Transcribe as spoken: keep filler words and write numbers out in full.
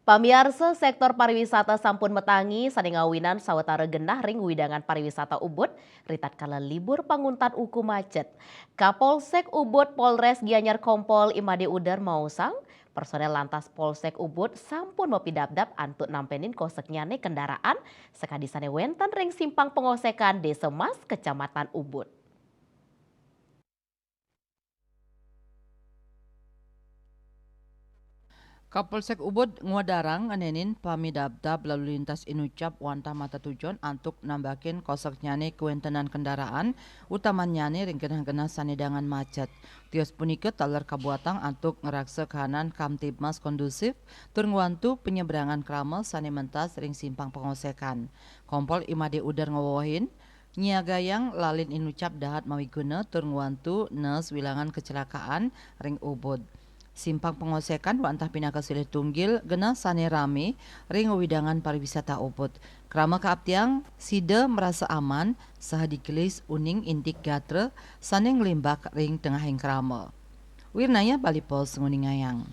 Pamiarsa, sektor pariwisata sampun matangi sané ngawinan sawetara genah ring wewidangan pariwisata Ubud, ritatkala libur panguntat uku macet. Kapolsek Ubud Polres Gianyar Kompol Imade Uder maosang, personel Lantas Polsek Ubud sampun mapidabdab antuk nampenin koseknyané kendaraan sakadi sané wénten ring Simpang Pengosekan, Désa Mas, Kecamatan Ubud. Kapolsek Ubud ngwedarang ngenénin pamidabdab lalu lintas inucap wantah matetujon antuk nambakin koseknyané kawéntenan kendaraan, utamannyané ring genah-genah sané dangan macet. Tios punika taler kabuatang antuk ngraksa kahanan Kamtibmas kondusif tur ngwantu panyebrangan krama sané mentas ring Simpang Pengosekan. Kompol Imade Uder ngwewehin, nyiagayang lalin inucap dahat mawiguna tur ngwantu nes wilangan kecelakaan ring Ubud. Simpang Pengosekan wantah pinaka silih tunggil genah sané ramé ring wewidangan pariwisata Ubud. Krama kaaptiang sida marasa aman saha digelis uning indik gatra sané nglimbak ring tengahing krama. Wirnaya Bali Post nguningayang.